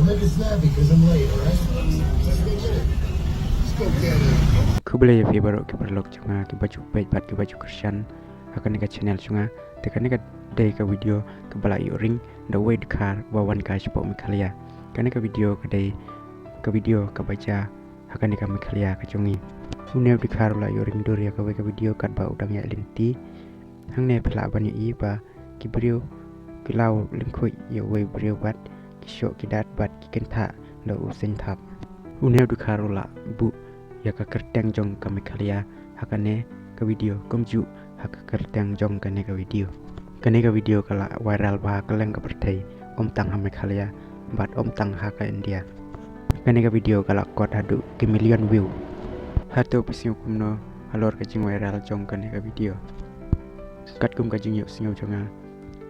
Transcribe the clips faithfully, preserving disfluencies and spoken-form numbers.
Make it snappy, 'cause I'm late, alright? Let's go get it. Let's go get it. Khublei ïa phi baroh ki paralok jong nga, ki ba ju peit bad ki ba ju kyrshan ha kane ka channel jong nga. Te kane ka dei ka video kaba la ïoh ring da uwei u dkhar uba wan kai shapoh Meghalaya. Kane ka video ka dei ka video kaba jia ha kane ka Meghalaya ka jong ngi. Une u dkhar u la ïoh ring dur ïa kawei ka video katba u dang ïaid lynti. Hangne phi lah ban ïohi ba ki briew ki law lyngkhuh ïa uwei u briew bad ki shoh ki dat bad ki kynthah da u seiñ thap. Une u dkhar u la buh ïa ka kyrteng jong ka Meghalaya ha kane ka video kumjuh ha ka kyrteng jong kane ka video. Kane ka video ka la viral bha ha kylleng ka pyrthei, ym tang ha Meghalaya bad ym tang ha ka India. Kane ka video ka la kot haduh ki million view. Hato phi sngew kumno halor ka jingviral jong kane ka video? Katkum ka jingïohsngew jong nga,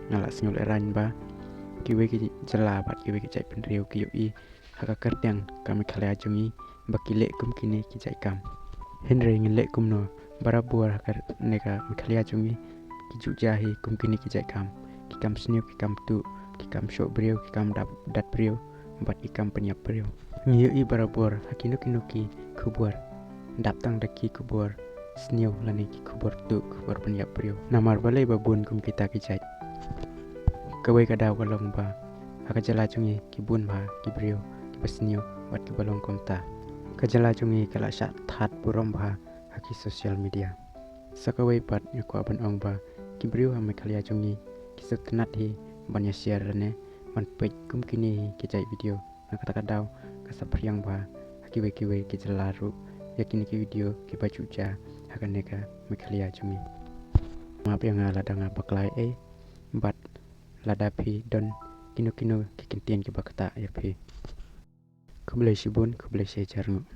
nga la sngew lehraiñ ba kiwei ki jylla bad kiwei ki jaitbynriew ki ïohi ha ka kyrteng ka Meghalaya jong ngi ba ki leh kum kine ki jait kam. Hynrei ngin leh kumno, barabor ha kane ka Meghalaya jong ngi ki ju jia hi kum kine ki jait kam, ki kam sniew, ki kam tuh, ki kam shoh briew, ki kam dap dat briew bad ki kam pynïap briew. Ngi ïohi barabor ha kino kino ki khubor, dap tang da ki khubor sniew lane ki khubor tuh, khubor pynïap briew. Namar balei ba bun kum kita ki jait? Kawei ka daw ka long ba ha ka jylla jong ngi ki bun bha ki briew kiba sniew bad kiba long kumta. Ka jylla jong ngi ka la shah thad burom bha ha ki social media. Sa kawei pat nga kwah ban ong ba ki briew ha Meghalaya jong ngi ki sngewtynnat hi ban ïa share lane ban peit kum kine hi ki jait video. Na kata ka daw ka saphriang bha ha kiwei kiwei ki jylla ruh ïa kine ki video kiba ju jia ha kane ka Meghalaya jong ngi. Map ïa nga lada nga bakla ei, bad lada phi don kino kino ki kyntien kiba ktah ïa phi. Khublei shibun, khublei shihajar nguh.